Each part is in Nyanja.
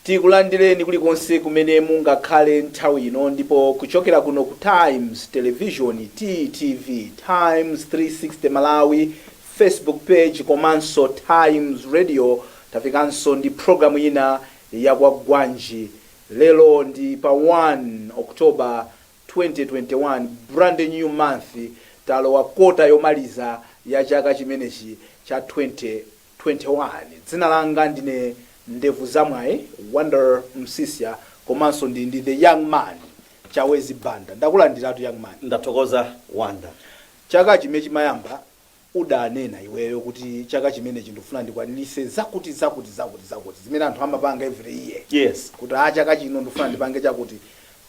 Tikulandireni kulikonse kumene mungakhale nthawi ino, ndipo kuchokera kuno ku Times Television, TTV, Times 360 Malawi Facebook page komanso Times Radio, tafikanso ndi programu ina ya Kwagwanji. Lero ndi pa 1 October 2021, brand new month. Talowa quarter yomaliza ya chaka chimenechi cha 2021. Dzina langa ndine Ndevu Zamwayi Wonder Msisya, komanso ndi the young man Chawezi Banda. Ndakulandiratu, young man. Ndathokoza, Wanda. Chaka chimene chimayamba udanena iweyo kuti chaka chimenechi ndikufuna ndikwanirise zakuti, zakuti, zakuti, zakuti, zimene anthu amapanga every year, kuti a chaka chino ndikufuna ndipange chakuti.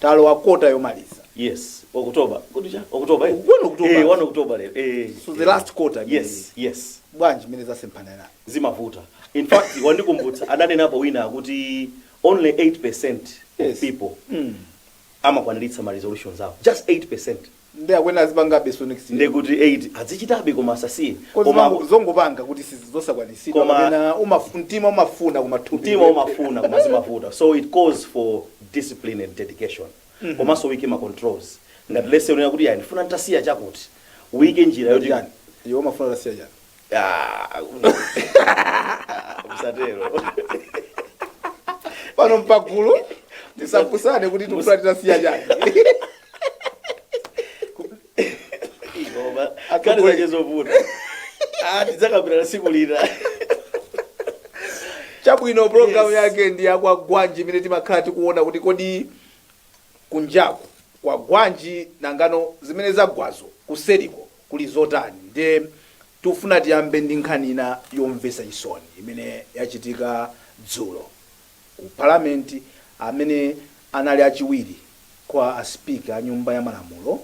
Talowa quarter yomaliza. Yes, October kuti cha October, eh? 1 October. Eh, 1 October lero, eh. So the last quarter. Yes. Bwanji imene zasemphana? Zimavuta. In fact, wandikumbutsa, adanenapo wina kuti only 8% of people amakwaniritsa ma resolutions awo, just 8%. Ndi akwena azipangabe so next year. Ndekuti 8 azichitabe koma asasiye. Koma koma zongopanga kuti sizosakwanisidwa, kapena mtima umafuna koma thupi Mtima umafuna koma zimavuta. So it calls for discipline and dedication, komanso uike ma controls. Ngati lese unena kuti ya, ndifuna nditasiya chakuti, uike njira yoti Chani? Iwe umafuna utasiya chani? Ah, usatero. Pano mpagulu tisafunsane kuti tikufuna titasiya chani. Koma kani zache zovuta. Ah, tidzakambirana siku lina. Chabwino, programu yake ndi yaKwagwanji, imene timakhala tikuona kuti kodi kunjaku kwagwanji, nangano zimene zagwazo kuseriko kuli zotani? Ndiye tikufuna tiyambe ndi nkhani ina yomvetsa chisoni imene yachitika dzulo ku Palamenti. Amene anali achiwiri kwa aspika a Nyumba ya Malamulo,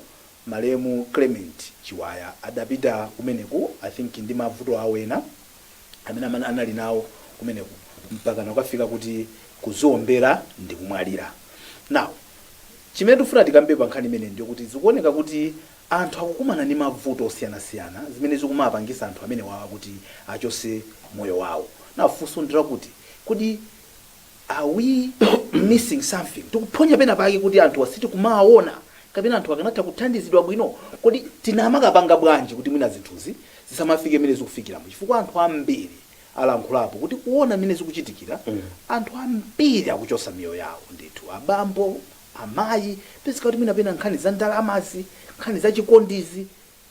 malemu Clement Chiwaya, adapita kumeneku, I think ndi mavuto awo ena amene anali nawo kumeneku, mpaka nakafika kuti kuziombera ndi kumwalira. Now, chimene tikufuna tikambe pa nkhani imene ndiyo kuti zikuoneka kuti anthu akukumana ndi mavuto osiyanasiyana zimene zikumapangisa anthu amene wawa kuti achose moyo wawo. Now, funso ndirakuti kodi are we missing something? Tikuphonya pena pake kuti anthu asitikumaona, kapena anthu akanatha kuthandizidwa bwino? Kodi tinamakapanga bwanji kuti mwina zinthuzi zisamafike mmene zikufikiramo? Chifukwa anthu ambiri alankhulapo kuti kuona mmene zikuchitikira, anthu ambiri akuchosa miyoyo yawo ndithu, abambo, amayi, pezeka kuti mwina pena nkhani za ndalamazi, nkhani za chikondizi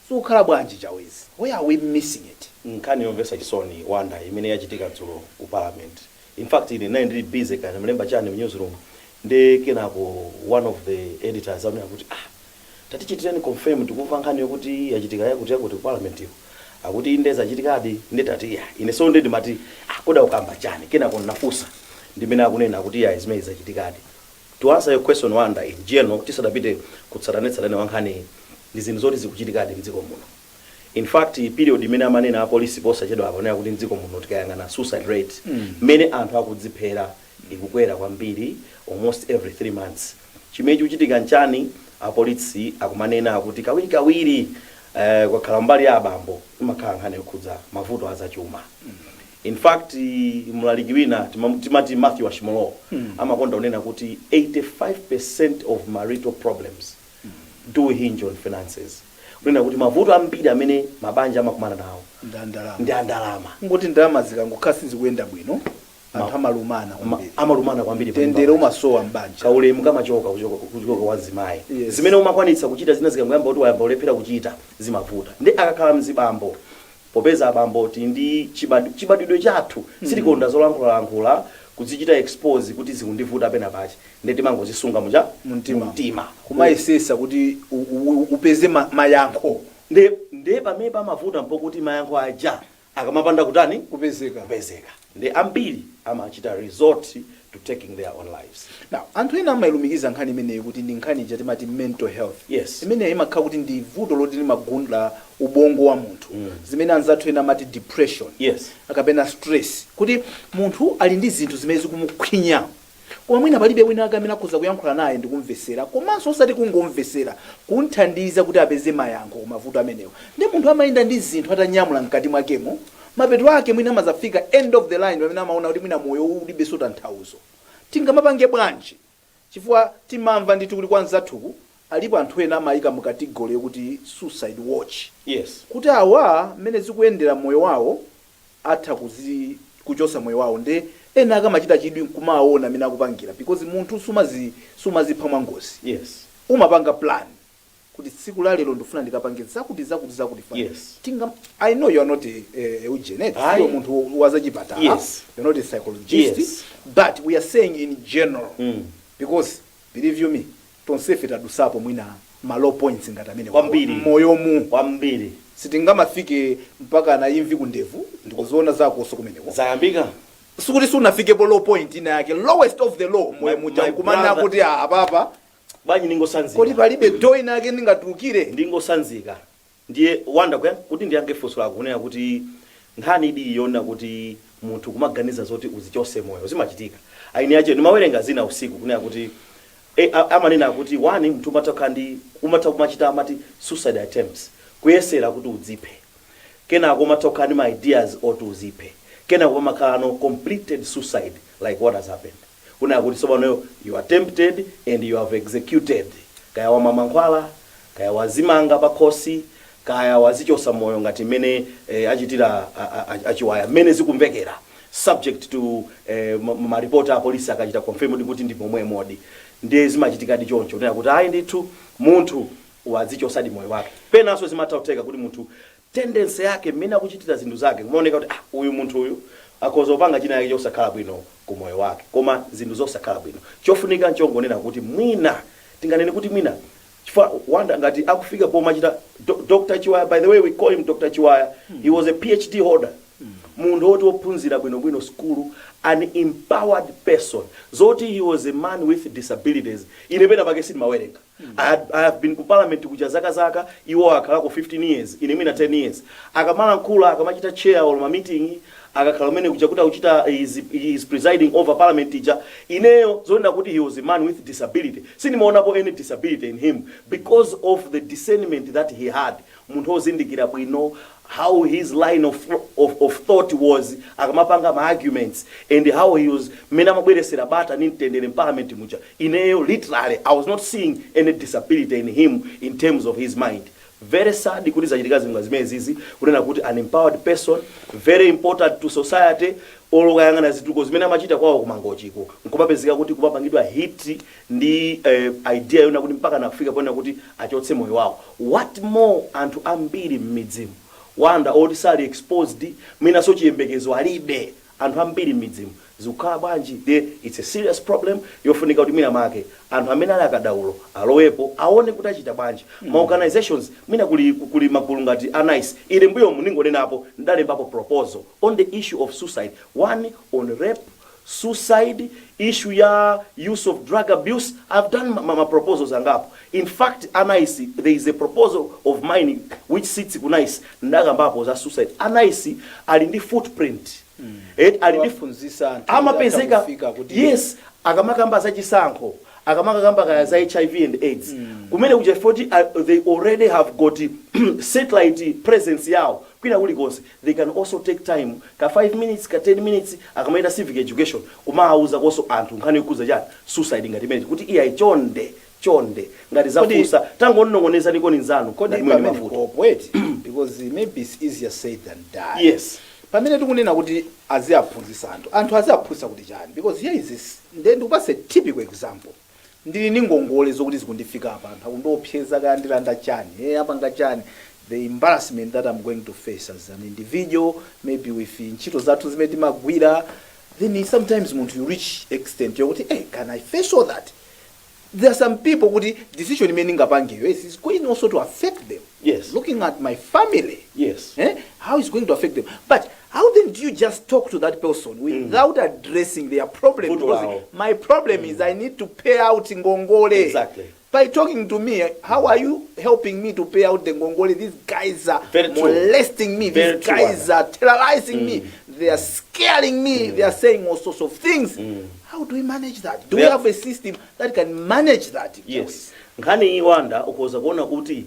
zikukhala bwanji? Chawezi, where are we missing it? Nkhani yomvetsa chisoni, Wanda, imene yachitika dzulo ku Parliament. In fact, ine nayi ndili busy kana mlemba chani mu newsroom, ndi kenako one of the editors anena kuti, "Ah, tatichitireni confirm, tikumva nkhani yokuti yachitika yakuti yakuti ku Parliament iko." Akuti inde, zachitikadi. Nditati ya ine so ndimati, "Ah, koda ukamba chani?" Kenako nafunsa, ndimene akunena kuti ya, zimene zachitikadi. To answer your question, Wanda, in general, tisadapite kutsatanetsatane wa nkhani, ndi zinthu zoti zikuchitikadi mdziko muno. In fact, period imene amanena apolisi posachedwa apanena kuti mdziko muno tikayang'ana suicide rate, mmene anthu akudziphera, ikukwera kwambiri almost every 3 months. Chimene chikuchitika nchani? Apolisi akumanena akuti kawirikawiri, kwakhala mbali ya abambo, imakhala nkhani yokhudza mavuto azachuma. In fact, mlaliki wina timati Matthew Ashimolowo amakonda kunena kuti 85% of marital problems do hinge on finances, kunena kuti mavuto ambiri amene mabanja amakumana nawo ndalama. Ndi andalama. Ngoti ndalama zikangokhala sizikuyenda bwino, anthu amalumana kwambiri. Amalumana kwambiri pa mtendere nyumba. Umasowa mbanja. Kaulemu kamachoka kuchoka kwa mzimayi. Zimene umakwanitsa kuchita zina zikangoyamba kuti wayamba kulephera kuchita, zimavuta. Ndi akakhala mzibambo, popeza abambo tili ndi chibadwidwe chathu, sitikonda zolankhulalankhula, kuzichita expose kuti zikundivuta pena pache, ndi timangozisunga mucha mumtima. Mumtima. Kumayesesa kuti upeze mayankho. Nde pamene pamavuta mpokuti mayankho aja akamapanda kutani? Kupezeka. Kupezeka, ndi ambiri amachita resort to taking their own lives. Now, anthu ena amayilumikiza nkhani imeneyi kuti ndi nkhani ija timati mental health, imeneyi imakhala kuti ndi vuto loti limagunda ubongo wa munthu, zimene anzathu ena amati depression kapena stress, kuti munthu ali ndi zinthu zimene zikumukhwinya, koma mwina palibe wina ake amene akhoza kuyankhula naye ndi kumvesera, komanso osati kungomvesera, kunthandiza kuti apeze mayankho ku mavuto amenewo. Ndi munthu amayenda ndi zinthu atanyamula mkati mwakemo, mapeto ake mwina amazafika end of the line pamene amaona kuti mwina moyo ulibenso tanthauzo. Tingamapange bwanji? Chifukwa timamva ndithu kuti kwa nzathuku alipo anthu ena amayika mu category yokuti suicide watch, kuti awa mmene zikuyendera moyo wawo atha kuchosa moyo wawo. Nde ena akamachita chidwi nkumaona amene akupangira, because munthu sumazipha mwangozi. Umapanga plan kuti tsiku la lero ndifuna ndikapange zakuti, zakuti, zakuti. Tinga I know you are not a eugenist. Aye. You're munthu wazachipatala. You're not a psychologist. But we are saying in general, because believe you me, tonsefe tadusapo mwina ma low points ngati amene Kwambiri. moyomu. Kwambiri. Sitingamafike mpaka na imvi kundevu, ndikuziona zakoso kumeneko. Zayambika. Sikuti sunafikepo low point ina yake, lowest of the low moyo muja, My nkumanena brother. kuti, "Ah, apapa Bwanji ningosanzika?" Kodi palibe door ina yake ndingatulukire? Ndingosanzika. Ndiye Wanda, kuti ndiyankhe funso lako, kunena kuti nkhani idi yona kuti munthu kumaganiza zoti uzichose moyo zimachitika. Aini ache ndimawerenga zina usiku kunena kuti amanena kuti one, munthu umatha kukhala ndi, umatha kumachita, amati suicide attempts, kuyesera kuti udziphe. Kenako umatha kukhala ndi ma ideas oti uziphe. Kenako pamakhala no completed suicide, like what has happened, kunena kuti tsopano you attempted and you have executed, kaya wamwa mankhwala, kaya wazimanga pakhosi, kaya wazichosa moyo ngati mmene achitira achiwaya, mmene zikumvekera, subject to maripoti a polisi akachita confirm kuti ndi momwe modi. Ndiye zimachitikadi choncho, kunena kuti ayi ndithu, munthu wadzichosadi moyo wake. Penanso zimatha kutheka kuti munthu tendency yake, mmene akuchitira zinthu zake, kumaoneka kuti ah, uyu munthu uyu akhoza kupanga china yake chosakhala bwino ku moyo wake, koma zinthu zosakhala bwino. Chofunika nchongonena kuti mwina tinganene kuti mwina chifukwa Wanda, ngati akufika pomachita Dr. Chiwaya, by the way we call him Dr. Chiwaya, he was a PhD holder, munthu woti wophunzira bwinobwino skulu, an empowered person. Zoti he was a man with disabilities, ine pena pake sindimawerenga. I have been ku parliament kuja zaka zaka, iwo akhalako 15 years, ine mwina 10 years. Akamalankhula, akamachita chair or ma meeting, akakhala umene kuja kuti akuchita, he is presiding over parliament ija, ineyo zonena kuti he was a man with disability, sindimaonapo any disability in him because of the discernment that he had. Munthu wozindikira bwino, how his line of thought was, akamapanga ma arguments and how he was, mmene amabweresera bata ni mtendere parliament muja, ineyo literally I was not seeing any disability in him in terms of his mind. Very sad kuti zachitika zinthu zimene zizi, kunena kuti an empowered person, very important to society, olokayang'ana zituko zimene amachita kwawo kumangochiko, nkumapezeka kuti kumapangidwa hit ndi idea yona kuti mpaka nakufika pona kuti achotse moyo wawo. What more anthu ambiri m'midzimu, Wanda, oti sali exposed, mwinaso chiyembekezo alibe, anthu ambiri m'midzimu zikukhala bwanji? The it's a serious problem yofunika kuti mwina make anthu amene ali akadaulo alowepo, aone kuti achita bwanji. Ma organizations, mwina kuli magulu ngati a NICE. Ine mbuyomu, ningonenapo, ndalembapo proposal on the issue of suicide, one on rape, suicide, issue ya use of drug abuse. I've done ma proposals angapo. In fact, a NICE, there is a proposal of mine which sits ku NICE, ndakambapo za suicide. A NICE ali ndi footprint, ali ndi Kuwaphunzitsa anthu amapezeka kufika kuti Yes, akamakamba za chisankho, akamakamba kaya za HIV and AIDS, kumene kuja foti they already have got satellite presence yawo kwina kulikonse. They can also take time ka 5 minutes, ka 10 minutes, akamaita civic education, kumawuza konso anthu nkhani yokuza chani, suicide ngati imene, kuti iya, chonde chonde, ngati zafunsa, tangonong'oneza nikoni nzanu Kodi ngati mwene pamene mavuto. Cooperate, because maybe it's easier said than done. Pamene tikunena kuti aziaphunzitsa anthu, anthu aziaphunzitsa kuti chani? Because here is this, nde ndikupase typical example. Ndili ndi ngongole zokuti zikundifika apa, anthu akundiopseza, kaya ndilanda chani, apanga chani, the embarrassment that I'm going to face as an individual, maybe with ntchito zathu zimene timagwira. Then sometimes munthu you reach extent yokuti, "Hey, can I face all that?" There are some people kuti decision imene ndingapangeyo, yes, is going also to affect them. Looking at my family, how is going to affect them? But how then do you just talk to that person without addressing their problem? Vuto Because lawo. my problem is I need to pay out ngongole. By talking to me, how are you helping me to pay out the ngongole? These guys are Very true. molesting me. Very These true, guys Wanda. are terrorizing me. They are scaring me. They are saying all sorts of things. How do we manage that? Do we have a system that can manage that? Yes, nkhani iyi, Wanda, ukhoza kuona kuti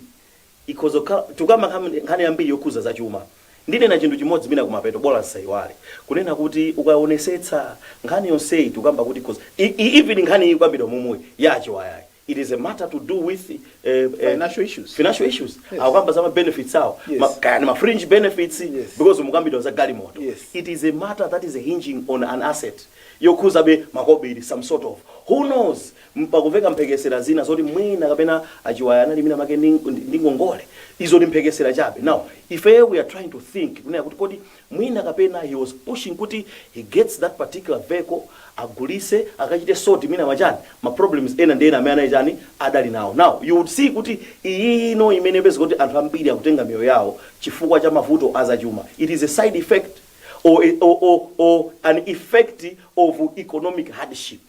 ikhoza kukhala, tikamba nkhani yambiri yokhuza zachuma. Ndinena chinthu chimodzi mina kumapeto, bola nsaiwale kunena kuti ukaonesetsa nkhani yonseyi, tikamba kuti 'cause even nkhani iyi kukambidwa momwe yacho ayayi, it is a matter to do with financial issues. Financial issues. Yes. Akukamba za ma benefits awo, kaya ni ma fringe benefits, because mukambidwa za galimoto. It is a matter that is hinging on an asset yokhuzabe makobiri, some sort of, who knows, mpakumveka mphekesera zina zoti mwina kapena achiwaya anali mina make ndi ngongole. Izo ndi mphekesera chabe. Now ife we are trying to think kunena kuti kodi mwina kapena he was pushing kuti he gets that particular vehicle, agulise, akachite sort mina machani, ma problems ena ndi ena amene anali chani, adali nawo. Now you would see kuti iyi ino imene pezi kuti anthu ambiri akutenga miyoyo yawo chifukwa cha mavuto azachuma, it is a side effect or an effect of economic hardship.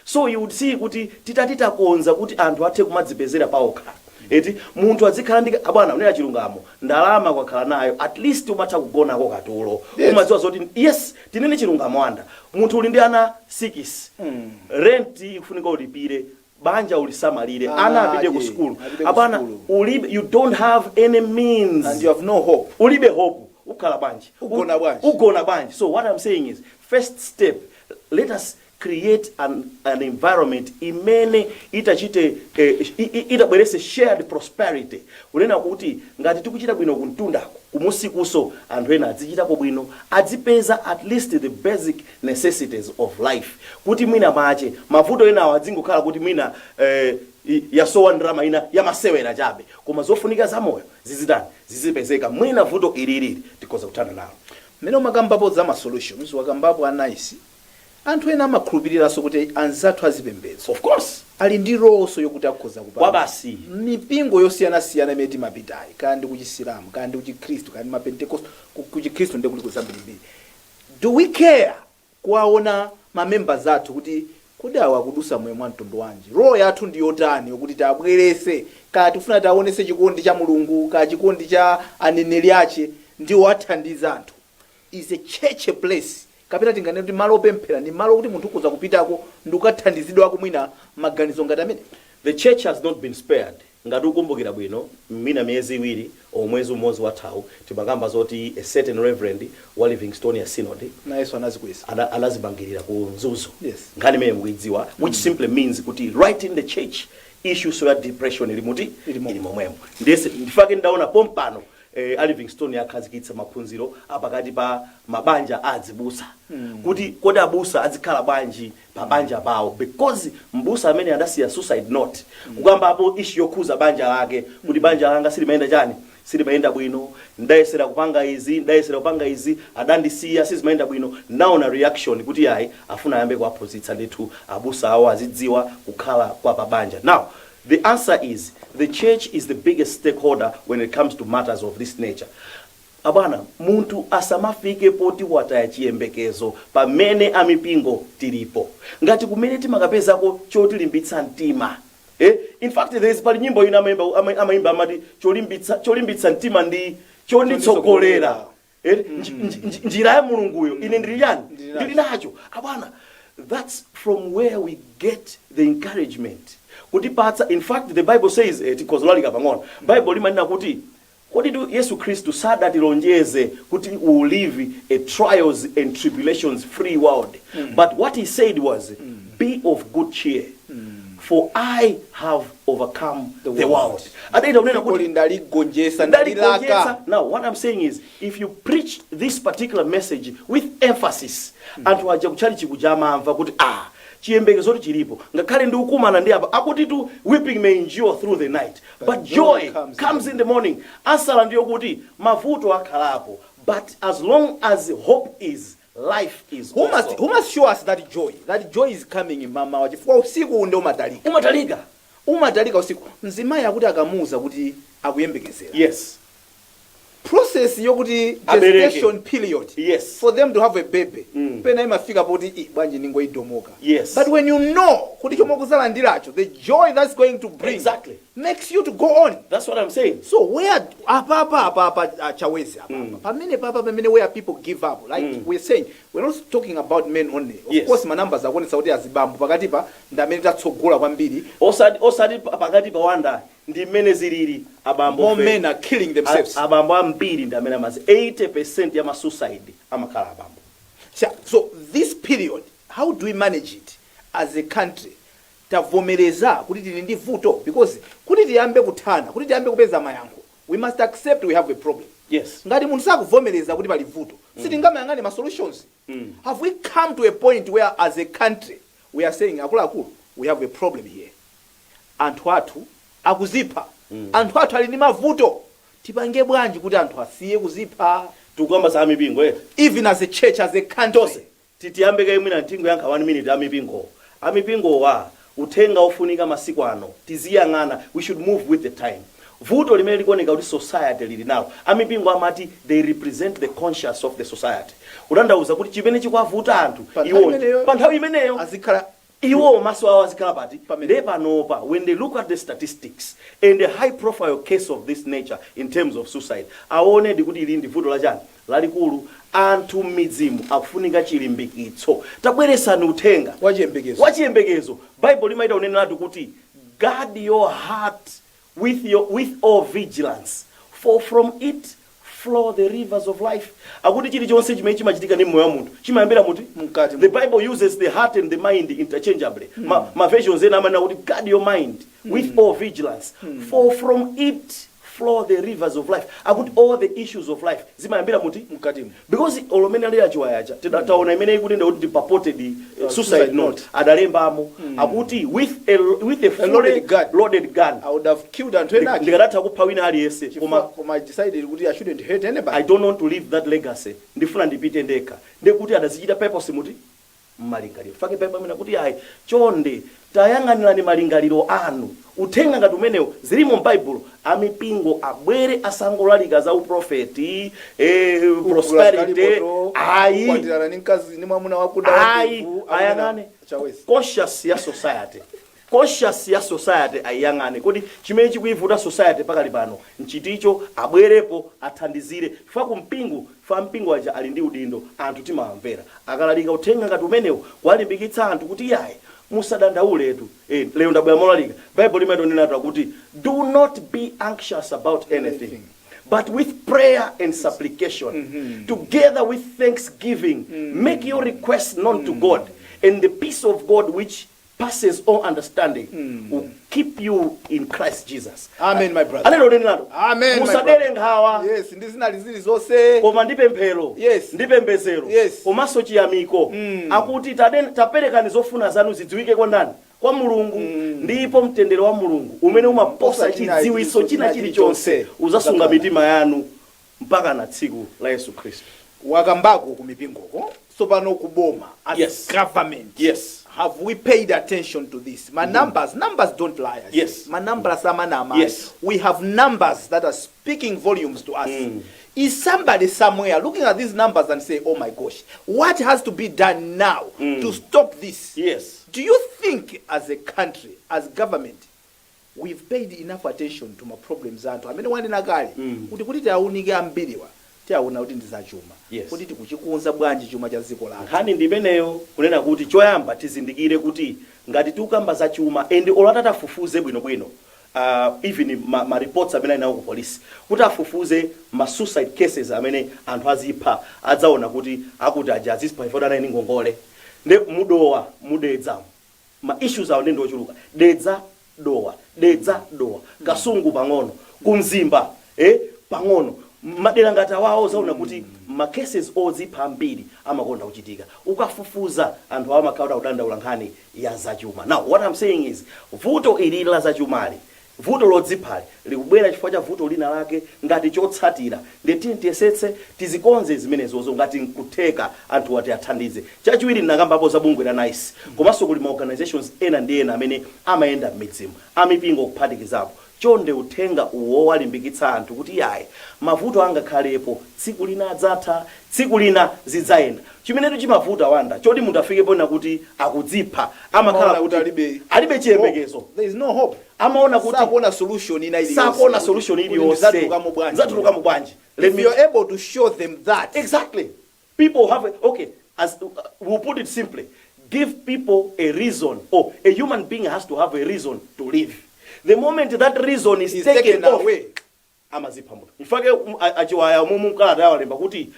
So you would see kuti titati takonza kuti anthu athe kumadzipezera paokha, eti, munthu azikhala ndi, abwana, unena chilungamo, ndalama kwakhala nayo, at least umatha kugonako katulo. Umadziwa zoti, yes, tinene chilungamo, wanda munthu uli ndi ana 6, rent ikufunika ulipire, banja ulisamalire, ana ana apite ku adye, sukulu, apite ku abwana, sukulu. Ulibe, you don't have any means and you have no hope. Ulibe hope, ukhala bwanji? Ugona bwanji? Ugona bwanji? So what I'm saying is, first step, let us create an environment imene itachite itabwerese shared prosperity, kunena kuti ngati tikuchita bwino kumtundako, kumusikuso anthu ena azichitako bwino, adzipeza at least the basic necessities of life, kuti mwina mache mavuto enawo adzingokhala kuti mwina yasowa ndalama ina yamasewera chabe, koma zofunika zamoyo zizitani, zizipezeka. Mwina vuto ililili tikhoza kuthana nalo. Mmene umakambapo za ma solutions, wakambapo a NICE, anthu ena amakhulupiriranso kuti anzathu azipembedzo of course ali ndi role yokuti akhoza kupanga kwa basi. Mipingo yosiyanasiyana imene timapitayi, kaya ndi kuchisilamu, kaya ndi kuchikhristu, kaya ndi mapentekost, kuchikhristu ndi kuli kuzambirimbiri, do we care kuwaona mamembers athu kuti kodi awa akudusa moyo mwa mtundu wanji? Role yathu ndi yotani yokuti tabwerese, kaya tifuna taonese chikondi cha Mulungu, kaya chikondi cha aneneri ache, ndiwo athandiza anthu? Is a church a place, kapena tinganene kuti malo opemphera ndi malo kuti munthu ukhoza kupitako ndi ukathandizidwako mwina maganizo ngati amene? The church has not been spared. Ngati ukumbukira bwino, mina miyezi 2 o mwezi umodzi wathawu, timakamba zoti a certain reverend wa Livingstonia Synod nayenso anazikweza. Anazimangirira ku Mzuzu. Yes. Nkhani imene mukuidziwa, which simply means kuti right in the church, issue ya depression ili muti? Ili ili momwemo. Ndese ndifake ndaona pompano a Livingstone akhazikitsa maphunziro apakati pa mabanja a azibusa, kuti kodi abusa azikhala bwanji pa banja pawo, because mbusa amene adasiya suicide note kukambapo issue yokhuza banja lake, kuti banja langa silimayenda chani, silimayenda bwino, ndayesera kupanga izi, ndayesera kupanga izi, adandisiya, sizimayenda bwino. Naona reaction kuti ayi, afuna ayambe kuwaphunzitsa ndithu abusa awo azidziwa kukhala kwa pabanja. Now the answer is, the church is the biggest stakeholder when it comes to matters of this nature. Abwana, munthu asamafike poti wataya chiyembekezo pamene amipingo tilipo, ngati kumene timakapezako chotilimbitsa mtima. In fact there is, pali nyimbo ina amaimba, amaimba amati cholimbitsa mtima ndi chonditsogolera. Njira ya Mulunguyo ine ndili yani? Ndili nacho. Ndili nacho. Abwana, that's from where we get the encouragement kutipatsa. In fact the Bible says, tikhozolalika pang'ono, Bible limanena kuti kodi tu Yesu Khristu sadatilonjeze kuti we will live a trials and tribulations free world, but what he said was, "Be of good cheer, for I have overcome the the world." world. Adaita kunena Dziko kuti ndaligonjetsa, ndaligonjetsa. Ndalilaka. Now what I'm saying is, if you preach this particular message with emphasis, anthu aja kutchali kuja amamva kuti ah, chiyembekezo chilipo, ngakhale ndi kukumana ndi apa akuti tu weeping may endure through the night, but joy comes comes in the morning. Answer ndiyo kuti mavuto akhalapo, but as long as hope is, life is Who also. Who must show us that joy, that joy is coming mamawa, chifukwa usiku ndi umatalika. Umatalika. Umatalika usiku. Mzimayi akuti akamuuza kuti akuyembekezera, process yokuti abereke. Gestation period for them to have a baby, pena imafika poti, "Ih, bwanji ningoidomoka?" But when you know kuti chomwe kuzalandiracho, the joy that's going to bring makes you to go on. That's what I'm saying. So where apapa Chawezi, apapa pamene papa pamene where people give up, like we're saying, we're not talking about men only, of course manumbers akuonetsa kuti azibambo pakatipa ndi amene tatsogola kwambiri. Osati pakati pa, wanda, Ndi mmene zilili, abambo. More men are killing themselves. Abambo ambiri ndi amene amazi 80% ya ma suicide amakhala abambo. So this period, how do we manage it as a country? Tavomereza kuti tili ndi vuto, because kuti tiyambe kuthana, kuti tiyambe kupeza mayankho, we must accept we have a problem. Ngati munthu sakuvomereza kuti pali vuto, sitingamayang'ane ma solutions. Have we come to a point where as a country we are saying, "Akuluakulu, we have a problem here, anthu athu akuzipha, anthu athu ali ndi mavuto, tipange bwanji kuti anthu asiye kuzipha?" Tikukamba za amipingo, eti? Even as a church, as a country. Tonse titiyambe kaimwina mthingo yankha 1 minute. Amipingo, amipingowa, uthenga ofunika masiku ano tiziyang'ana, we should move with the time. Vuto limene likuoneka kuti society lili nawo, amipingo amati they represent the conscience of the society, kutanthauza kuti chimene chikuwavuta anthu Pa nthawi iwo pa nthawi imeneyo azikhala iwo maso awo azikhala pati? Pamene. Nde panopa, when they look at the statistics and a high profile case of this nature in terms of suicide, aone ndi kuti ili ndi vuto lachani lalikulu. Anthu m'midzimu akufunika chilimbikitso. Tabweresani uthenga wachiyembekezo. Wachiyembekezo. Bible limaita uneneratu kuti, "Guard your heart with all vigilance, for from it flow the rivers of life." Akuti chilichonse chimene chimachitika ndi moyo wa munthu chimayambira muti? Mkati. The Bible uses the heart and the mind interchangeably. Ma versions ena amanena kuti, "Guard your mind with all vigilance, for from it flow the rivers of life." Akuti all the issues of life zimayambira muti? Mkatimu. Because olomene ali achiwayacha taona imene ikuti kuti purported suicide suicide note note. adalembamo akuti with a A loaded gun. loaded gun, "I would have killed anthu ena ake." "Ndikadatha kupha wina aliyense, koma Koma I decided kuti I shouldn't hurt anybody. I don't want to leave that legacy. Ndifuna ndipite ndekha." Ndekuti adazichita purpose muti? Mmalingaliro. Fake Bible imene kuti ayi, chonde tayang'anirani malingaliro anu. Uthenga ngati umenewo zilimo m'Baibulo. Amipingo abwere, asangolalika za uprofeti, prosperity, ayi. Kwatirana ndi mkazi ndi mwamuna wakuda. Ayi, ayang'ane Chawezi. Conscious ya society, conscious ya society ayang'ane kuti chimene chikuivuta society pakali pano nchiticho, abwerepo athandizire. Fa kumpingo, fa mpingo aja ali ndi udindo, anthu timawamvera akalalika uthenga ngati umenewo, kuwalimbikitsa anthu kuti yayi, musadandauletu. Lero ndabwera molalika Bible limatonenatu akuti, "Do not be anxious about anything, but with prayer and supplication, together with thanksgiving, make your requests known to God, and the peace of God, which passes all understanding, will keep you in Christ Jesus." Amen, my brother. Anelo nenalo. Amen, my Musadere brother. nkhawa. Yes, ndi zinali zili zonse. Koma ndi pemphero ndi pembedzero komanso chiyamiko, akuti taperekani zofuna zanu zidziwike kwa ndani? Kwa Mulungu. Ndipo mtendere wa Mulungu umene umaposa Posa china chidziwitso china china chilichonse chilichonse uzasunga uzakhala mitima yanu mpaka na tsiku la Yesu Khristu. Wakambako kumipingoko, tsopano kuboma, as government, have we paid attention to this? Ma numbers, numbers don't lie, I say. Ma numbers amanama. We have numbers that are speaking volumes to us. Is somebody somewhere looking at these numbers and say, "Oh my gosh, what has to be done now to stop this?" Do you think as a country, as government, we've paid enough attention to ma problems anthu amene wanena kale kuti tiaunike ambiriwa, tiaona kuti ndi zachuma, kuti tikuchikonza bwanji chuma cha dziko lathu? Nkhani ndi imeneyo, kunena kuti choyamba tizindikire kuti ngati tikukamba za chuma, and olo atafufuze bwinobwino, even ma reports amene ali nawo ku polisi, kuti afufuze ma suicide cases amene anthu azipha, adzaona kuti akuti aja azipha ifo anali ndi ngongole. Nde mudowa, mudedza, ma issues awo ndi ochuluka. Dedza, Dowa, Dedza, Dowa, Kasungu pang'ono, kumzimba pang'ono, madera ngati awawo zaona kuti ma cases odzipha ambiri amakonda kuchitika. Ukafufuza, anthu awo amakhala kudandaula nkhani ya zachuma. Now what I'm saying is, vuto ili la zachumali, vuto lodziphali likubwera chifukwa cha vuto lina lake ngati chotsatira. Ndiye tiyesetse tizikonze zimenezozo ngati nkutheka, anthu ati athandize. Chachiwiri, ndinakambapo za bungwe la NICE, komanso kuli ma organizations ena ndi ena amene amayenda m'midzimu, amipingo kuphatikizapo. Chonde, uthenga uwo walimbikitsa anthu kuti yayi, mavuto angakhalepo, tsiku lina adzatha, tsiku lina zidzayenda. Chimenetu chimavuta, Wanda, choti munthu afike pona kuti akudzipha, amakhala Amaona kuti kuti alibe alibe chiyembekezo. There is no hope. Amaona kuti sakuona solution ina iliyonse. Sakuona solution Kuti iliyonse. ndidzatulukamo bwanji? Ndidzatulukamo bwanji? If you're able to show them that. Exactly. People have okay, as we'll put it simply, give people a reason, or a human being has to have a reason to live. The moment that reason is is taken taken off, away, amazipha munthu. In fact, achiwaya momwe mkalata awalemba kuti,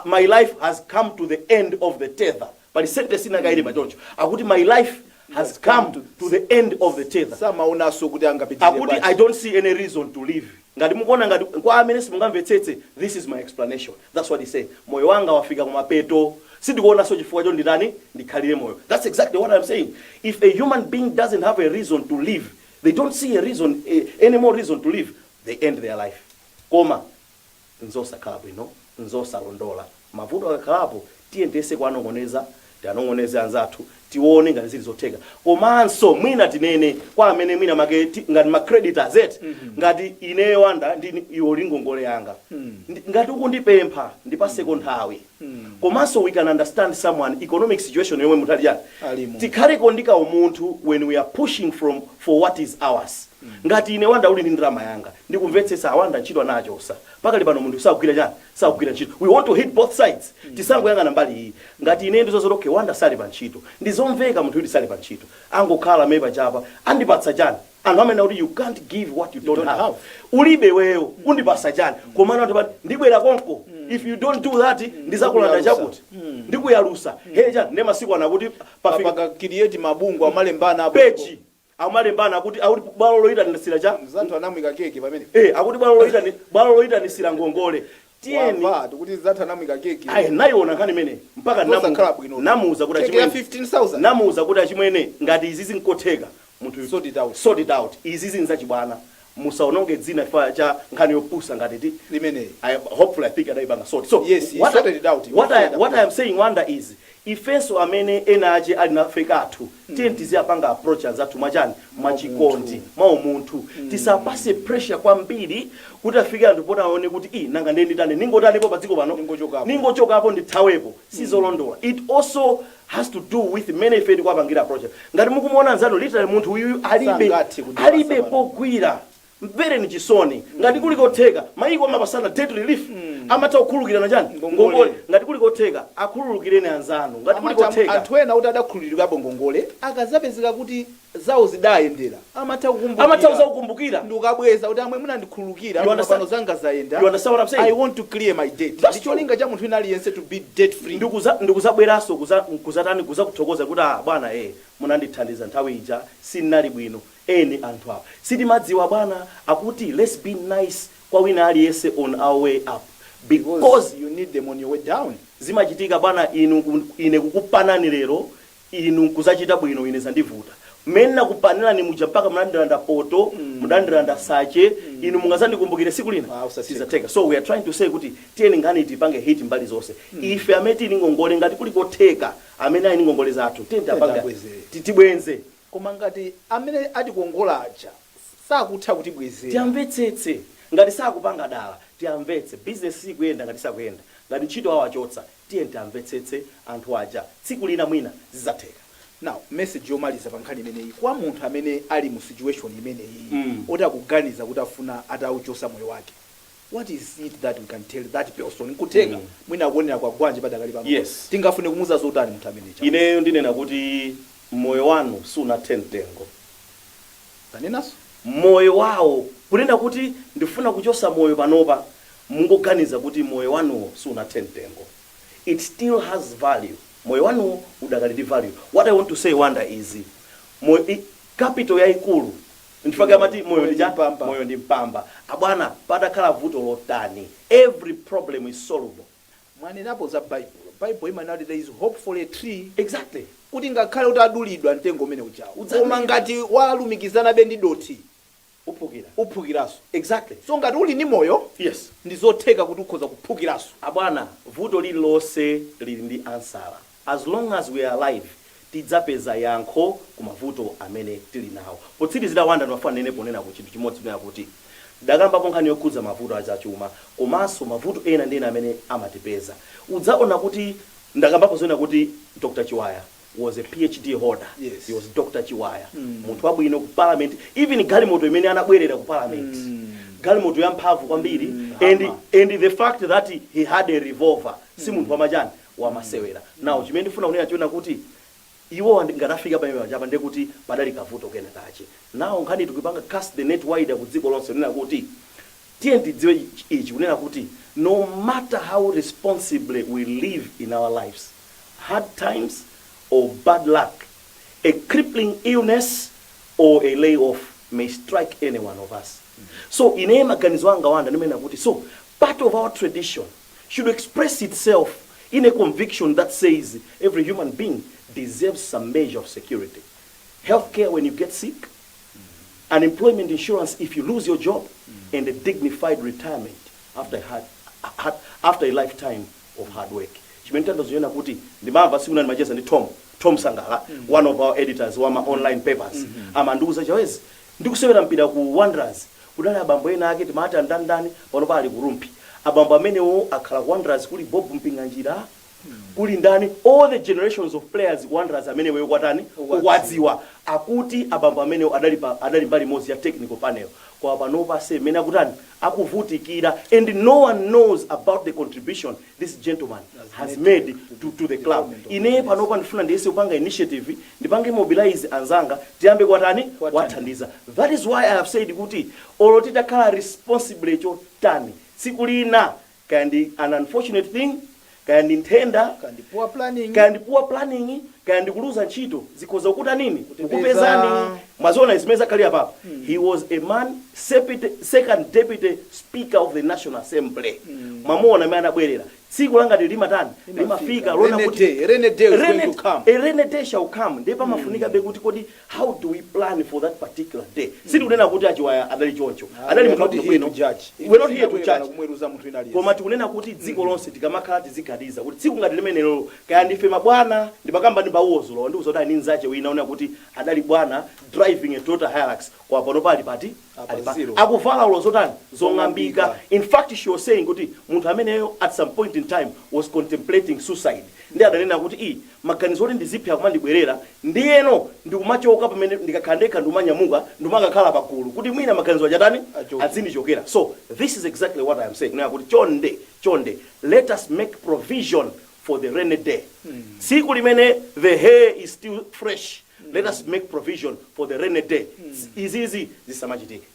"My life has come to the end of the tether." Pali sentence ina kaili choncho, akuti, "My life has come to the end of the tether." Samaonanso kuti angapitirire Akuti, bwanji. "I don't see any reason to live." Ngati mukuona, ngati kwa amene simungamvetsetse, this is my explanation. That's what he said: "Moyo wanga wafika kumapeto, sindikuonanso chifukwa cho nditani, ndikhalire moyo." That's exactly what I'm saying. If a human being doesn't have a reason to live, they don't see a reason, any more reason to live, they end their life. Koma nzosakhala bwino, nzosalondola. Mavuto akakhalapo, tiyendese kuanong'oneza, tianong'oneze anzathu, tione ngati zili zotheka. Komanso mwina tinene kwa amene mwina make ngati ma creditors eti, ngati ineyo Wanda ndi iwe uli ngongole yanga, ngati ukundipempha, ndipaseko nthawi. Komanso we can understand someone economic situation yomwe munthu ali chani. Alimo. Tikhaleko ndi kaumunthu when we are pushing from for what is ours. Ngati ine Wanda uli ndi ndalama yanga, ndikumvetsetsa awanda ntchito anachosa, pakali pano munthu sakugwira chani, sakugwira ntchito. We want to hit both sides, tisangoyang'ana mbali iyi. Ngati ine ndizozoti, okay, Wanda sali pa ntchito, ndizomveka munthu kuti sali pa ntchito, angokhala amene pachapa, andipatsa chani? Anthu amene kuti you can't give what you don't don't have. have. Ulibe weyo, undipasa chani? Komano anthu amati, "Ndibwera konko, if you don't do that, ndizakulanda Ndikuyalusa. chakuti, ndikuyalusa." He, chani, ne masiku ana kuti pafika paka create mabungwe amalembana apo. Peji amalembana akuti bwalo loyitanisira cha Zathu anamwika keke pamene. Akuti bwalo loyitanisira ngongole. Tiyeni. Wamva tikuti zathu anamwika keke. Ayi, nayiona nkhani imene mpaka Zosakhala bwino. namuuza kuti Keke ya achimwene, 15,000. namuuza kuti, "Achimwene, ngati izi zinkotheka, munthu Sort it out. Sort it out. Izi zinzachibwana, musaononge dzina chifukwa cha nkhani yopusa ngati ti limeneyi." Hopefully, I think adaipanga sort. So Yes, he sorted it out. He was What I am saying, Wanda, is ifenso amene ena ache ali nafe kathu, tiye tiziyapanga approach anzathu mwachani, mwachikondi, mwa umunthu. Tisapase pressure kwambiri kuti afike anthu poti aone kuti, "I, nanga ndiye nditani, ningotanipo pa dziko pano?" Ningochokapo. Ningochokapo, ndithawepo. Sizolondola. It also has to do with mmene ife tikuwapangira approach. Ngati mukumuona anzanu, literally munthu uyuyu alibe Sangathe kundipasa alibe pano. pogwira, mvereni chisoni. Ngati kuli kotheka, mayiko amapasana debt relief, amatha kukhululukirana chani? Ngongole. Ngongole. Ngati kuli kotheka, akhululukireni anzanu ngati kuli Amati kotheka. Anthu ena kuti adakhululukirapo ngongole, akazapezeka kuti zawo zidayendera, amatha kukumbukira. Amatha kukumbukira. Ndi ukabweza kuti, "Amwe, munandikhululukira." You understand? Pano zanga zayenda. You understand what I'm saying? I want to clear my debt. That's Ndicholinga cha munthu wina aliyense to be debt free. Ndikuzabweranso kuzatani, kuzakuthokoza kuti, "Ah bwana, munandithandiza nthawi ija sinnali bwino." Eni anthu awa sitimadziwa bwana. Akuti let's be nice kwa wina aliyense on our way up, because because you need them on your way down. Zimachitika bwana, inu ine kukupanani lero, inu kuzachita bwino, ine zandivuta. Mmene nakupanirani muja mpaka munandilanda poto, munandilanda sache, inu mungazandikumbukire siku lina? Ah, usatheka. Sizatheka. So we are trying to say kuti tiyeni nkhani tipange hit mbali zonse. Ife amene tili ngongole, ngati kuli kotheka, amene ali ngongole zathu, tiyeni tapanga Tabwezere. tibwenze. Koma ngati amene atikongola aja sakutha kutibwezera, Tiyamvetsetse. Ngati sakupanga dala, tiyamvetse. Business sikuyenda, ngati sakuyenda, ngati ntchito awachotsa, tiye tiyamvetsetse anthu aja. Tsiku lina mwina zidzatheka. Now, message yomaliza pa nkhani imeneyi kwa munthu amene ali mu situation imeneyi, oti akuganiza kuti afuna atauchosa moyo wake, what is it that we can tell that person? Nkutheka mwina akuonera kwa gwanji padakali pano. Tingafune kumuza zotani munthu ameneyi? Ineyo ndinena kuti moyo wanu sunathe mtengo. Tanenaso. Moyo wawo, kunena kuti ndifuna kuchosa moyo panopa, mungoganiza kuti moyo wanuwo sunathe mtengo. It still has value. Moyo wanuwo udakali ndi value. What I want to say, Wanda, is moyo capital yayikulu. Nchifukwa amati moyo ndi cha Mpamba. Moyo ndi mpamba, abwana. Patakhala vuto lotani, every problem is solvable. Mwanenapo za Baibulo. Bible imanena kuti there is hope for a tree, kuti ngakhale kuti adulidwa mtengo umene ujawo, Udzamera. koma ngati walumikizana ndi dothi, uphukira. Uphukiranso. So ngati uli ndi moyo, ndi zotheka kuti ukhoza kuphukiranso. Abwana, vuto lililonse lili ndi answer. As long as we are alive, tidzapeza yankho ku mavuto amene tili nawo. Potsirizira, Wanda, ndimafuna nene ponena ku chinthu chimodzi, kunena kuti ndakambapo nkhani yokhudza mavuto azachuma komanso mavuto ena ndi ena amene amatipeza. Udzaona kuti ndakambapo zoona kuti Dr Chiwaya was a PhD holder. He was Dr Chiwaya, munthu wabwino ku parliament. Even galimoto imene anabwerera ku parliament, galimoto yamphamvu kwambiri. And, Hammer. and the fact that he had a revolver, si munthu wamachani, wamasewera. Now, chimene ndifuna kunena chiona kuti Iwo ngati afika pamene pachapa, ndiye kuti padali kavuto kena kache. Nawo nkhani tikupanga cast the net wider ku dziko lonse, kunena kuti tiye tidziwe ichi, kunena kuti no matter how responsibly we live in our lives, hard times or bad luck, a crippling illness or a layoff may strike any one of us. So ine maganizo anga, Wanda, ndimene kuti so part of our tradition should express itself in a conviction that says every human being deserves some measure of security: healthcare when you get sick, unemployment insurance if you lose your job, and a dignified retirement after a lifetime of hard work. Chimene tandazoyena kuti ndimamva siku ndimacheza ndi Tom Sangala, one of our editors wa ma online papers, amandiuza, "Chawezi, ndikusewera mpira ku Wanderers, kudali abambo ena ake timati andandani, pano pali ku Rumphi. Abambo amenewo akhala ku Wanderers kuli Bob Mpinganjira, kuli ndani, all the generations of players ku Wanderers amenewo kwatani ukwadziwa." Akuti abambo amenewo adali mbali imodzi ya technical panel kwa panopa se mmene akutani akuvutikira, and no one knows about the contribution this gentleman has made to the club. Ine panopa ndifuna ndiyese kupanga initiative, ndipange mobilize anzanga, tiyambe kwatani kwathandiza. That is why I have said kuti olo titakhala responsibly chotani, tsiku lina, kaya ndi an unfortunate thing, kaya ndi nthenda, Kaya ndi poor planning, kaya ndi poor planning, kaya ndi kuluza ntchito, zikhoza kukuta nini Kutipeza. Kukupezani. Mwaziona zimene zakhalira papa. He was a man, second deputy speaker of the National Assembly. Mwamuona amene anabwerera. Tsiku langati limatani limafika lona Rainy kuti day, rainy day is going to come. A rainy day shall come. Ndiye pamafunika be kuti kodi how do we plan for that particular day? Sitikunena kuti achiwaya adali choncho, adali We are munthu not here bwino. to judge. We're not here to judge. Kumweruza munthu ina aliyense. Koma tikunena kuti dziko lonse tikamakhala tizigadiza kuti tsiku ngati limenelo, kaya ndife mabwana, ndipakamba ndi mbawuzo ndiuza kuti ani nzache wina una kuti adali bwana driving a Toyota Hilux, kwa pano pali pati Apa ali pa zero. Akuvala ulo zotani zong'ambika. Zong'ambika. In fact, she was saying kuti munthu ameneyo at some point in time was contemplating suicide, ndi adanena kuti i maganizo oti ndizipha kumandibwerera, ndiyeno ndikumachoka pamene ndikakhala ndekha, ndikumanyamuka, ndikumakakhala pagulu kuti mwina maganizo achatani Achoke. Azindichokera. So this is exactly what I am saying, kunena kuti chonde chonde, let us make provision for the rainy day. Tsiku limene the hair is still fresh, let us make provision for the rainy day. Izizi zisamachitike.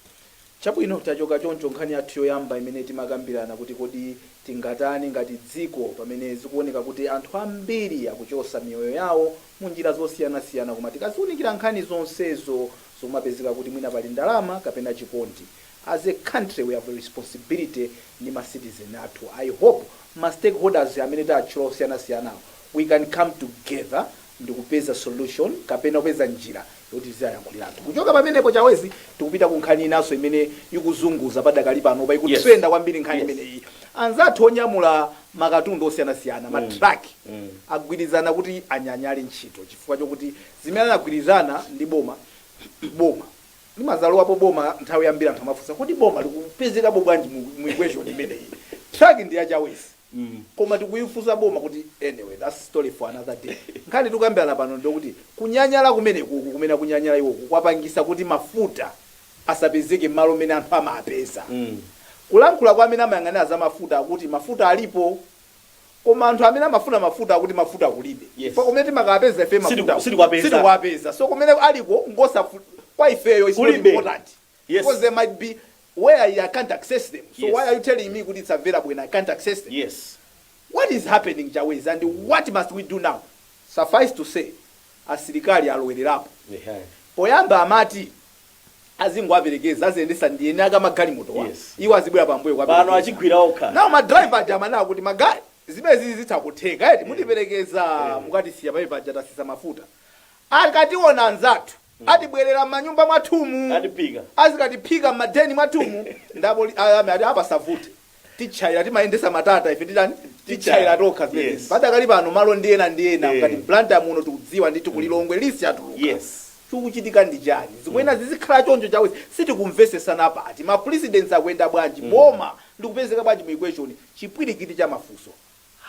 Chabwino, tachoka choncho nkhani yathu yoyamba imene timakambirana kuti kodi tingatani ngati dziko pamene zikuoneka kuti anthu ambiri akuchosa miyoyo yawo mu njira zosiyanasiyana, koma tikaziunikira nkhani zonsezo zomapezeka kuti mwina pali ndalama kapena chikondi. As a country, we have a responsibility ndi ma citizen athu. I hope ma stakeholders amene tatchula osiyanasiyanawo, we can come together ndikupeza solution kapena kupeza njira yoti tiziyankhulira anthu. Kuchoka pamenepo, Chawezi, tikupita ku nkhani inanso imene ikuzunguza padakali pano pa ikutrenda kwambiri nkhani imeneyi. Anzathu onyamula makatundu osiyanasiyana, ma truck, agwirizana kuti anyanyale ntchito chifukwa chokuti zimene anagwirizana ndi boma, boma limazalowapo. Boma nthawi yambiri anthu amafunsa kuti boma likupezekapo bwanji mu equation imeneyi? Truck ndi yachawezi, koma tikuyifunsa boma kuti, anyway, that's story for another day. Nkhani tikuyambirana pano ndikuti kunyanyala kumene kuku kumene kunyanyala iwoku kwapangisa kuti mafuta asapezeke m'malo mmene anthu amapeza. Kulankhula kwa amene amayang'anira za mafuta, akuti mafuta alipo, koma anthu amene amafuna mafuta akuti mafuta kulibe. Pa kumene timakapeza ife mafuta Sitikuwapeza. Sitikuwapeza. So kumene aliko ngosafu kwa ifeyo is not Kulibe. important because there might be where I can't access them. So why are you telling me kuti it's available and I can't access them? What is happening, Chawezi, and what must we do now? Suffice to say, asilikali alowererapo. Poyamba amati azingoaperekeza, aziyendesa ndiyene akamagalimoto wa iwo azibwera pambuyo Pano kuwaperekeza. Achigwira okha. Nawo ma driver aja amanena kuti magali zimene zizi zitha kutheka eti mutiperekeza, mukatisiya pamene paja tasisa mafuta, akationa anzathu atibwerera m'manyumba mwathumu, Atiphika. Azikatiphika m'madeni mwathumu. Ndapo ati apa savute, tichayira, timayendesa matata ife, titani, tichayira tokha zimenezi. Padakali pano malo ndiyena ndiyena ngati Blantyre muno tikudziwa ndithu kulilongwe lisi atuluka. Chikuchitika ndi chani? Zimwena zizikhala choncho, Chawezi? Sitikumvesesana pati ma presidents akuyenda bwanji, boma ndikupezeka bwanji mu equation? Chipwirikiti cha mafunso.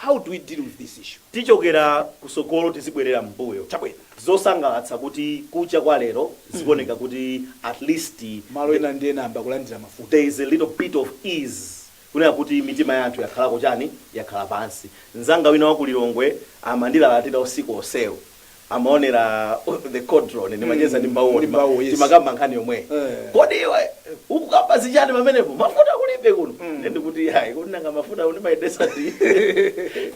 How do we deal with this issue? Tichokera kusogolo, tizibwerera mbuyo. Chabwino. Zosangalatsa kuti kucha kwa lero zikuoneka kuti at least malo ena ndi ena amba kulandira mafuta. There is a little bit of ease, kunena kuti mitima ya anthu yakhalako chani, yakhala pansi. Mzanga wina wakulilongwe amandilalatira usiku onsewo. Amaonera the Codron, ndimacheza ndi Mbawo. Ndi Mbawo, yes. Timakamba nkhani yomwe. Kodi iwe ukukamba zichani pamenepo? Mafuta kulibe kuno. Ndikuti hayi, kuti nanga mafuta undimayendesa ndi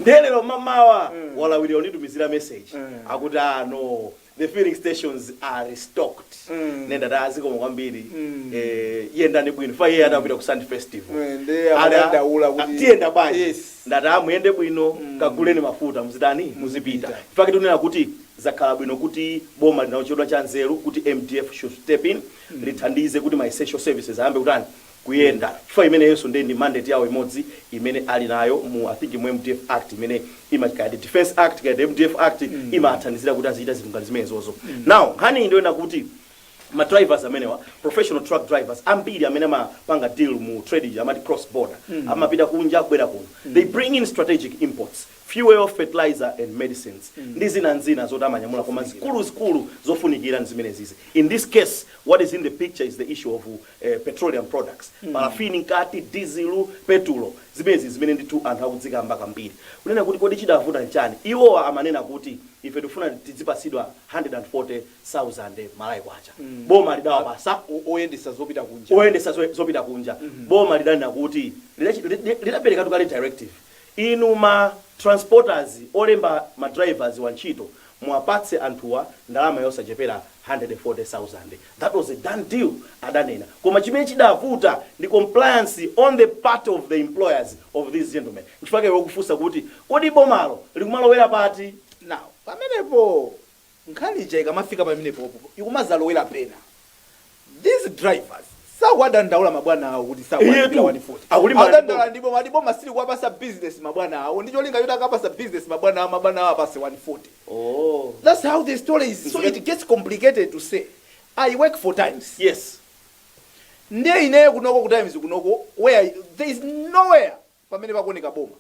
ndelero mamawa walawirira unditumizira message akuti, "Ah, no, the filling stations are restocked." Nendati azikomo kwambiri. Yendani bwino fa iye adapita ku Sand Festival. Ndiye amadandaula Tiyenda bwanji? Ndati amuyende bwino, kaguleni mafuta, muzitani, muzipita. In fact tunena kuti zakhala bwino kuti boma linaochedwa cha nzeru kuti MDF should step in, lithandize kuti ma essential services ayambe kutani, kuyenda, chifukwa imeneyonso ndiye ndi mandate yawo imodzi imene ali nayo mu, I think, mu MDF Act imene ima, kaya Defense Act, kaya MDF Act, imathandizira kuti azichita zinthu ngati zimenezozo. Now nkhani iyi ndiyoena kuti ma drivers amenewa, professional truck drivers ambiri amene amapanga deal mu trade ija amati cross border, amapita kunja kubwera kuno, they bring in strategic imports, fuel, fertilizer and medicines ndi zina nzina zoti amanyamula, koma zikuluzikulu zofunikira ndi zimenezizi. In this case, what is in the picture is the issue of petroleum products, parafini nkati, diesel, petulo, zimenezi zimene ndithu anthu akudzikamba kwambiri kunena kuti kodi chidavuta nchani? Iwowa amanena kuti ife tifuna tidzipasidwa 140,000 Malawi kwacha. Boma lidawapasa. Oyendesa zopita kunja. Oyendesa zopita kunja. Boma lidanena kuti lidapereka tukale directive: inu ma transporters olemba ma drivers wa ntchito, muwapatse anthuwa ndalama yosachepera 140,000. That was a done deal, adanena. Koma chimene chidavuta ndi compliance on the part of the employers of these gentlemen. Nchifukwa iwe ukufunsa kuti kodi bomalo likumalowera pati? Now pamenepo nkhani ija ikamafika pamenepopo ikumazalowera pena. These drivers sakuwadandaula mabwana awo kuti Iyetu, sakuwalipira 140. akulimbana ndi Adandaula ndipo mati boma sili kuwapasa business mabwana awo, ndi cholinga choti akapasa business mabwana awo, mabwana awo apase 140. That's how the story is. So it gets complicated to say I work for Times. Ndiye ineyo kunoko ku Times kunoko, where there is nowhere pamene pakuoneka boma,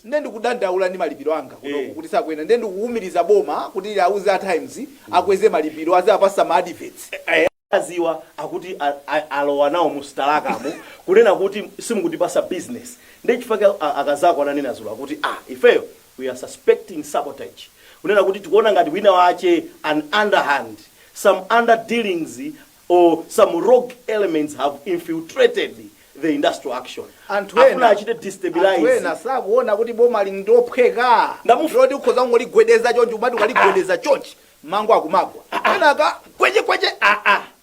ndiye ndikudandaula ndi malipiro anga kunoko kuti sakwena. Ndiye ndikuwumiriza boma kuti auze a Times akweze malipiro, azapasa ma adverts. Aziwa akuti alowa nawo mu stalakamo kunena kuti simukutipasa business. Ndi chifukwa akazako ananena zulo akuti, ah, ifeyo we are suspecting sabotage, kunena kuti tikuona ngati wina wache, an underhand, some under dealings or some rogue elements have infiltrated the industrial action. Anthu Afuna ena achite anthu destabilize. Ena sakuona kuti boma li ndophweka. Loti ukhoza kungoligwedeza chonchi, umati ukaligwedeza chonchi mango akumagwa, kenaka kweche kweche.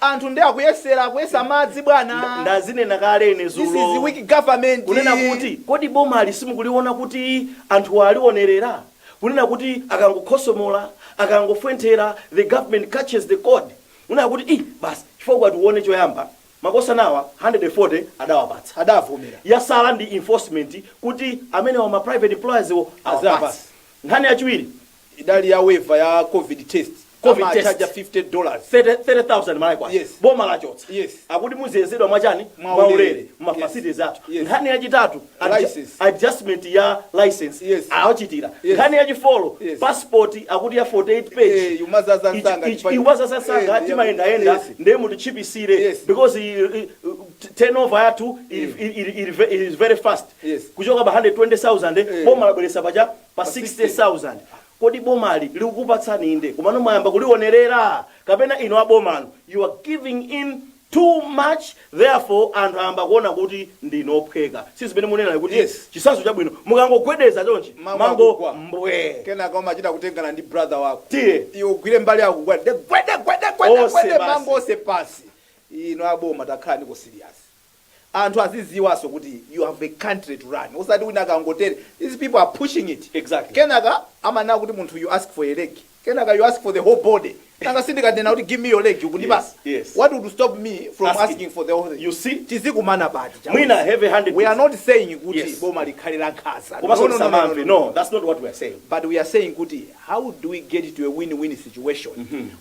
Anthu ndi akuyesera, akuyesa madzi, bwana. Ndazinena kale ine This is zulo weak government. Kunena kuti kodi bomali simukuliona kuti anthu alionerera, kunena kuti akangokhosomola, akangofwenthera, the government catches the code, kunena kuti i basi, chifukwa tione choyamba makosanawa 140 adawapatsa. Adavomera. Yasala ndi enforcement kuti amene wa ma private employers wo awapatse. Azapatse. Nkhani yachiwiri Idali ya waiver ya COVID test. COVID Amachaja test. $50. 30,000 Malawi kwacha. Boma lachotsa. Akuti muziyezedwa mwachani? Mwaulere. Mwaulere muma facilities athu. Nkhani yachitatu, License. adjustment ya license awachitira. Nkhani yachi four, passport akuti ya 48 page. Yumazaza nsanga. Iwazaza nsanga, timayendayenda. Ndiye mutichipisire because turnover yathu is very fast. Kuchoka pa 120,000, boma labweresa pacha pa Pa 60,000. Kodi bomali likukupatsani inde, komano mwayamba kulionerera kapena ino abomano you are giving in too much, therefore anthu ayamba kuona kuti ndinophweka? Si zimene munena kuti chitsanzo chabwino, mukangogwedeza chonchi, Mango mango akugwa. mbwe. Kenaka umachita kutengana ndi brother wako. Tiye. Iwe ugwire mbali yako, gwede gwede gwede gwede Onse gwede basi. Mango onse pasi. Ino aboma takhala niko serious. Anthu aziziwaso kuti you have a country to run, usati wina akangotere. These people are pushing it. Kenaka amanena kuti munthu, you ask for a leg, kenaka you ask for the whole body. Nanga sindikanena kuti give me your leg, ukundipasa? What would stop me from Asking. asking for the whole thing? You see? Tizikumana pati? Mwina heavy handed. We are not saying kuti boma likhale la nkhanza. Komanso No, no, no, no, tisamamve. no, no. No, that's not what we are saying. But we are saying kuti how do we get to a win-win situation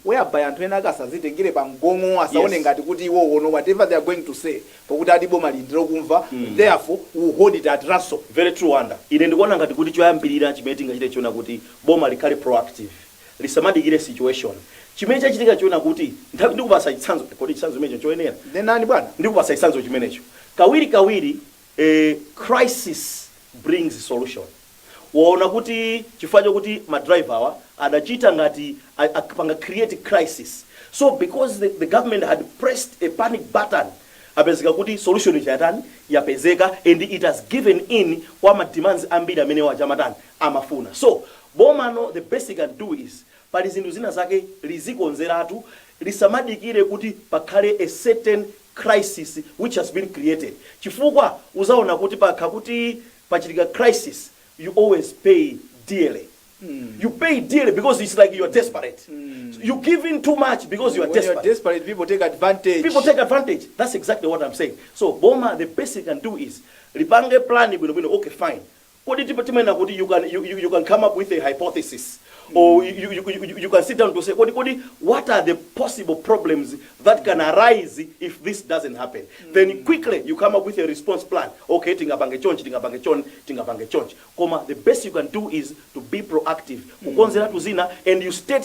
whereby anthu ena akasazitengere pa mgongo, asaone ngati kuti iwo ono whatever they are going to say, pokuti ati boma lindiro kumva, therefore we hold it at ransom. Very true, Wanda. Ine ndikuona ngati kuti choyambirira chimene tingachite chiona kuti boma likhale proactive, lisamadikire situation. Chimene chachitika chiona kuti nthawi, ndikupasa chitsanzo. Kodi chitsanzo chimenecho choyenera? Nenani, bwana. Ndikupasa chitsanzo chimenecho. Kawiri kawiri, crisis brings solution. Waona kuti chifukwa chokuti ma driver awa adachita ngati apanga create crisis, so because the government had pressed a panic button, apezeka kuti solution chayatani, yapezeka, and it has given in kwa ma demands ambiri amene wachamatani amafuna. So bomano, the best you can do is, pali zinthu zina zake lizikonzeratu, lisamadikire kuti pakhale a certain crisis which has been created, chifukwa uzaona kuti pakha kuti pachitika crisis, you always pay dearly. You pay dearly because it's like you're desperate. You give in too much because you are When you're desperate. desperate, people take advantage. People take advantage. That's exactly what I'm saying. So boma, the best you can do is lipange plan bwinobwino. Okay, fine, kodi tipo timena kuti you can come up with a hypothesis or you can sit down to say, kodi what are the possible problems that can arise if this doesn't happen? Then quickly you come up with a response plan. Okay, tingapange chonchi, tingapange chonchi, tingapange chonchi. Koma the best you can do is to be proactive, kukonzeratu zina, and you set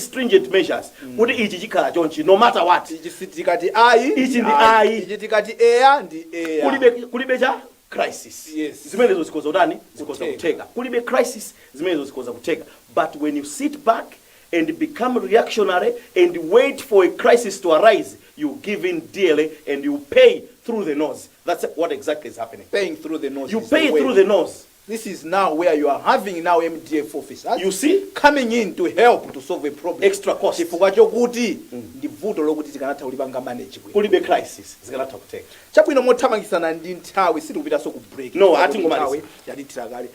stringent measures kuti ichi chikhala chonchi no matter what. Ichi si tikati ayi. Ichi ndi ayi. Ichi tikati eya ndi eya. Kulibe cha crisis. Zimenezo zikhoza kutani? Zikhoza Kutheka. kutheka. Kulibe crisis, zimenezo zikhoza kutheka. But when you sit back and become reactionary and wait for a crisis to arise, you give in dearly and you pay through the nose. That's what exactly is happening. Paying through the nose You is pay the way. Through the nose. This is now where you are having now MDF officers You see? Coming in to help to solve a problem. Extra cost. Chifukwa chokuti ndi vuto lokuti tikanatha kulipanga manage bwino. Kulibe crisis, zikanatha kutheka. Chabwino, mothamangisana ndi nthawi, sitikupitanso ku break. No, Chifukwa ati kuti ngomaliza. nthawi yatithira kale.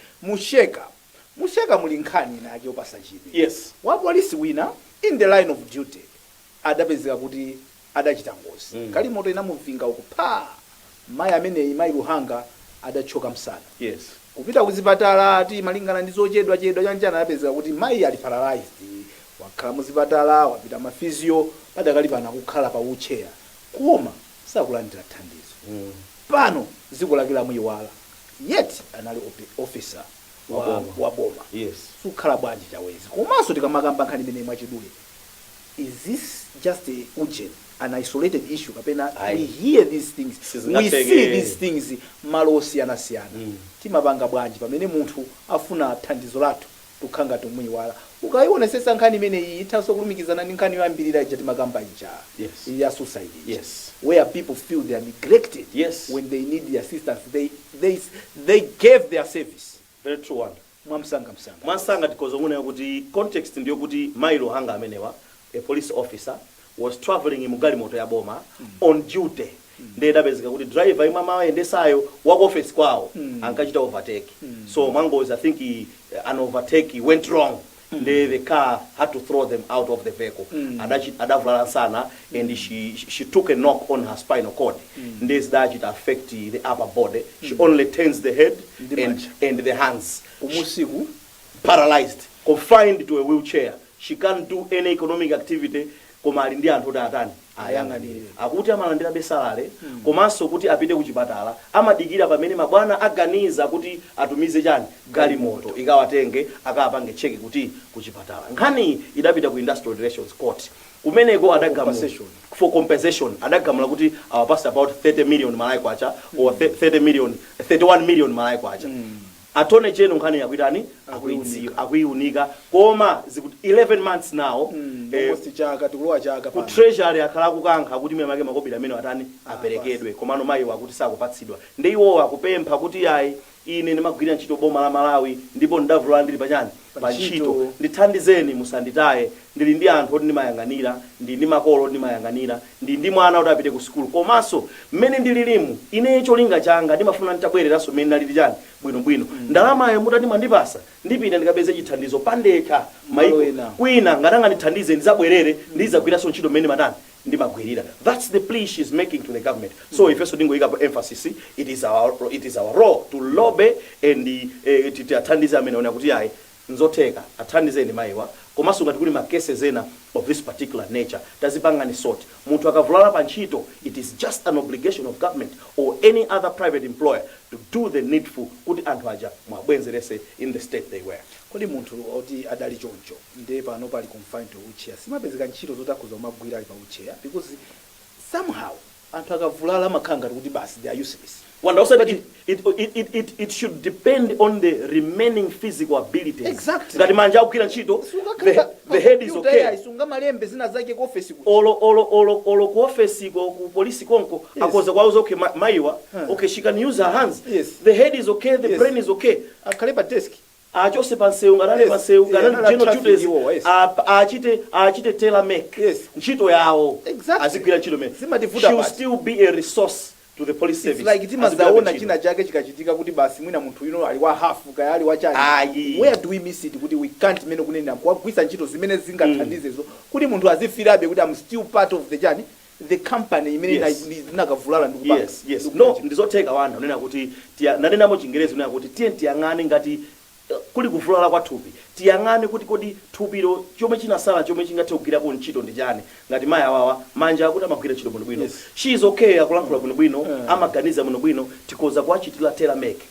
Musheka muli nkhani inake yopasa chidwi. Wa polisi wina in the line of duty adapezeka kuti adachita ngozi. Galimoto inamuvinga uku pa mayi ameneyi, mayi Luhanga, adachoka msana. Kupita kuzipatala, ati malingana ndi zochedwa chedwa chanjana, adapezeka kuti mayi ali paralyzed, wakhala muzipatala, wapita ma physio, padakali pano akukhala pa wheelchair, koma sakulandira thandizo. Pano dziko lake lamuyiwala, yet anali officer wa, Wa boma. wa boma. Sukhala bwanji, Chawezi? Komanso tikamakamba nkhani imene mwachidule, is this just a urgent, an isolated issue, kapena Ayi. we hear these things, we Sizingatheke. see these things malo osiyanasiyana? Timapanga bwanji pamene munthu afuna thandizo lathu, tukhanga tumuyiwala? Ukayionesesa nkhani imeneyi ithanso kulumikizana ndi nkhani yoyambirira ija timakamba ija ya suicide ija, where people feel they are neglected when they need the assistance. They gave their service. Very true one. Mwamsanga msanga. Mwansanga, tikhoza kunena kuti context ndiyo kuti mayi Luhanga amenewa, a police officer, was traveling mu galimoto ya boma on duty. Ndiye idapezeka kuti driver imwe amayendesayo wa ku office kwawo ankachita overtake. So mwangozi, I think an overtake went wrong. Ndiye the car had to throw them out of the vehicle. Adavulala msana and she took a knock on her spinal cord. Ndiye zidachita affect the upper body. She only turns the head Ndi manja. And the hands. Kumusiku. Paralyzed, confined to a wheelchair. She can't do any economic activity, koma ali ndi anthu kuti atani? Ayang'anire. Akuti amalandira salary, komanso kuti apite kuchipatala amadikira pamene mabwana aganiza kuti atumize chani, galimoto ikawatenge akapange check kuti kuchipatala. Nkhani idapita ku Industrial Relations Court. Kumeneko adagamula Compensation. For compensation, adagamula kuti awapase about 30 million Malawi kwacha or 30 million, 31 million Malawi kwacha. Attorney General nkhani yakuitani? Akuiunika. Akuiunika, koma zikuti 11 months now. Almost chaka, tikulowa chaka Ku pano. Treasury akhala kukankha kuti mwina makobiri amene atani, aperekedwe, komano mayiwo akuti sakupatsidwa. Ndi iwowo akupempha kuti, ayi, ine ndimagwira ntchito boma la Malawi ndipo ndavulala ndili pachani? Pa Pa ntchito. ntchito. Ndithandizeni, musanditaye. Ndili ndi anthu oti ndimayang'anira, ndili ndi makolo oti ndimayang'anira, ndili ndi mwana oti apite ku sukulu. Komanso mmene ndililimu, ine cholinga changa ndimafuna nditabwereranso mmene ndalili chani, bwinobwino. Ndalamayo mutati mwandipasa, ndipita ndikapeze chithandizo pandekha Malo maiko ena. kwina. Ngatanga ndithandize, ndizabwerere, ndizagwiranso ntchito mmene matani, ndimagwirira. That's the plea she's making to the government. So ifenso ndingoyikapo emphasis, it is our role to lobby and tiathandize amene ona kuti ayi, nzotheka, athandizeni mayiwa. Komanso ngati kuli ma cases ena of this particular nature, tazipangani sort. Munthu akavulala pa ntchito, it is just an obligation of government or any other private employer to do the needful kuti anthu aja mwabwenzerese in the state they were. Kodi munthu oti adali choncho, ndiye pano pali confined to wheelchair, simapezeka ntchito zoti akhoza kumagwira ali pa wheelchair? Because somehow anthu akavulala amakhala ngati kuti basi, they are useless. Wanda, also it should depend on the remaining physical abilities. Ngati manja akugwira ntchito, the head is okay. Sungamalembe zina zake ku office kuti Olo ku office ko, ku polisi konko, akoza kwauza, okay, maiwa, okay, she can use her hands. The head is okay, the brain is okay. Akhale pa desk. Achose pansewu ngatali pansewu, ngatali anali general traffic duties. iwowa, yes. Achite tailor make ntchito yawo. Azigwira ntchito mene Zimativuta she will basi. still be a resource to the police It's service. like Azigwira timazaona ntchito. china chake chikachitika kuti basi, mwina munthu ino ali wa hafu, kaya ali wachani. Ayi. Where do we miss it kuti we can't, mene kunena, kuwagwisa ntchito zimene zingathandizezo kuti munthu azifirabe kuti I'm still part of the chani, the company imene inakavulala ndikupanga Yes, no, ndizotheka, Wanda. Unena kuti nanenamo Chingerezi, unena kuti tiye tiyang'ane ngati kuli kuvulala kwa thupi, tiyang'ane kuti kodi thupilo chomwe chinasala chomwe chingathe kugwirako ntchito ndi chani. Ngati mayi awawa, manja akuti amagwira ntchito bwinobwino, she is okay, akulankhula bwinobwino, amaganiza bwinobwino, tikoza kuachitira tailor make.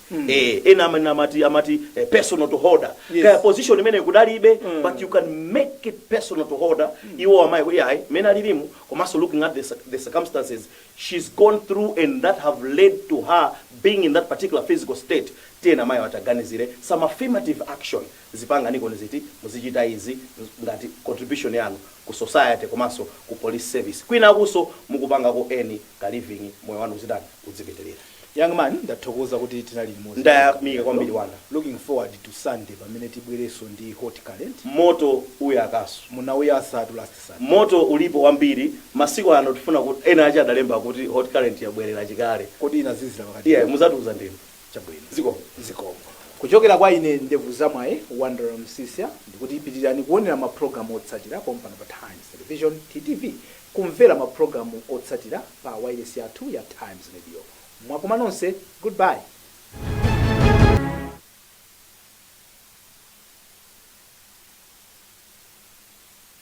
Ena amene amati personal to order. Kaya position imene kudalibe, but you can make it personal to order. Iwo amayi kuti ayi, mene alilimu, komanso looking at the circumstances she's gone through and that have led to her being in that particular physical state, tiyena amayi ataganizire some affirmative action. Zipanga niko ziti muzichita izi ngati contribution yanu ku society komanso ku police service, kwina akuso mukupangako eni ka living, moyo wanu uzitani, udzipitirira. Young man, ndathokoza kuti tinali limodzi. Ndayamika kwambiri, Wanda. Looking forward to Sunday pamene tibwerenso ndi Hot Current. Moto uyakaso. Munawuyasatu last Sunday. Moto ulipo wambiri masiku ano. Tifuna kuti ena achi adalemba kuti Hot Current yabwerera chikale. Kodi inazizira pakati? Iya, muzatiuza ndinu. Chabwino. Zikomo. Zikomo. Kuchokera kwa ine ndevu zamwayi Wandera Msisia, ndikuti pitirani kuonera mapulogalamu otsatira pompano pa Times Television, TTV, kumvera mapulogalamu otsatira pa wireless yathu ya Times Radio. Mwakoma nonse, goodbye.